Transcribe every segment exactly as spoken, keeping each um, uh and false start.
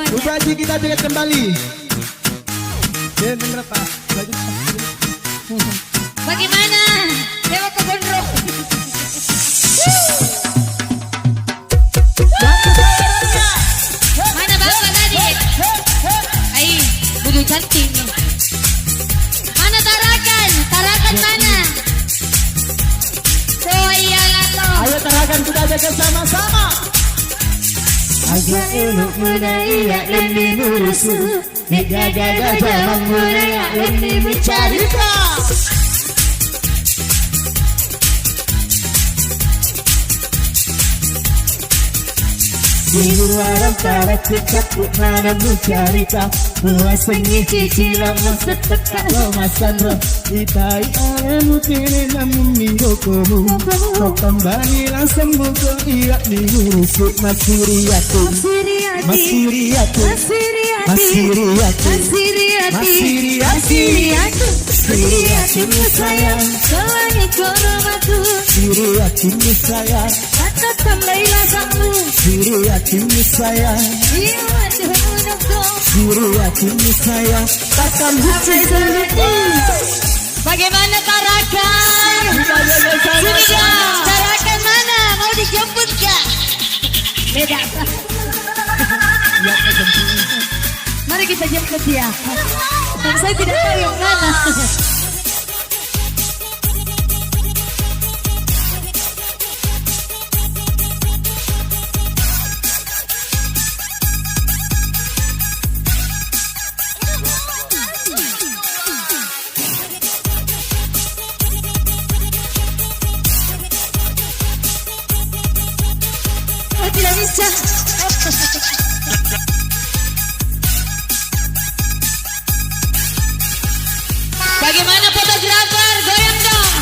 Bubaji, kita joget kembali. Bagaimana? Dewa Kebonro. Mana Bapak tadi? Ai, budu cantik nih. Mana Tarakan? Tarakan mana? Oh, iyalah toh. Ayo Tarakan, kita joget sama-sama. Aja elok menai ya, ini murusu. Jaga-jaga jaman mulai, ini bercerita. Di luaran para cekak, mana bercerita. Puasengngi cicilan masa teka lo masanro. Itai alemu tene namun minggu komu. Kau tambani langsung buka iya di murusu masiriatu. Masiriati. Masiriatu. Masiriati. Masiriati. Masiriati. Masiriati. Masiriati. Masiriati sayang. Selain koromatu. Masiriati sayang. Kata tambai lasamu. Masiriati sayang. Iya, cuma dong. Masiriati sayang. Takkan lucu. Bagaimana Tarakan? Sini dong, Tarakan mana? Mau dijemput gak? Beda. Mari kita jemput dia. Dan saya tidak tahu yang mana. Oh, tidak bisa. Bagaimana fotografer? Goyang dong.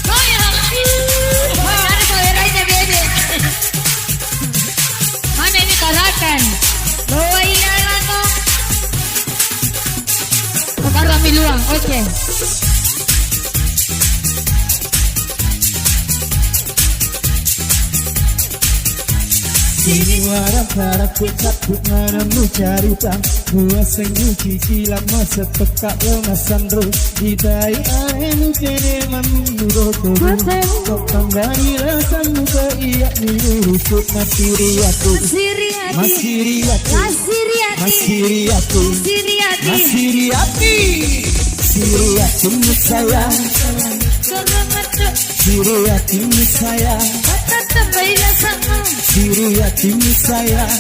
Goyang. Mana kameranya, Bebe? Mana ini Tarakan? Bawa iya lah kok. Baru ambil luang, oke. Sini warang karate takut mana mu carita. Gua senyu cicilan masa peka lo masanro. Ditai aenu kene manu roko. Kok tambani lasan muka iya ni urusuk masiriatu. Masiriati. Masiriatu. Masiriati. Masiriatu. Masiriati. Masiriati. Siriati sayang. Siriati sayang. Siriati sayang.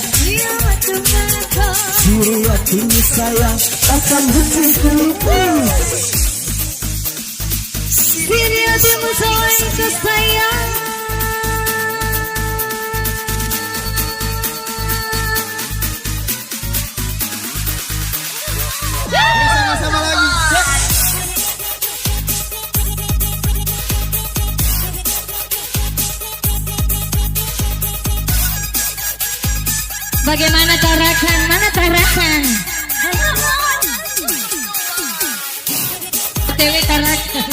Siriati sayang. Akan butuh. Siriati sayang. Sama-sama lagi. Bagaimana Tarakan? Mana Tarakan? Dewe Tarakan.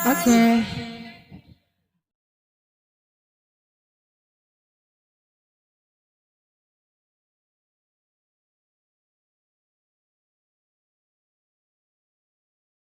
Oke.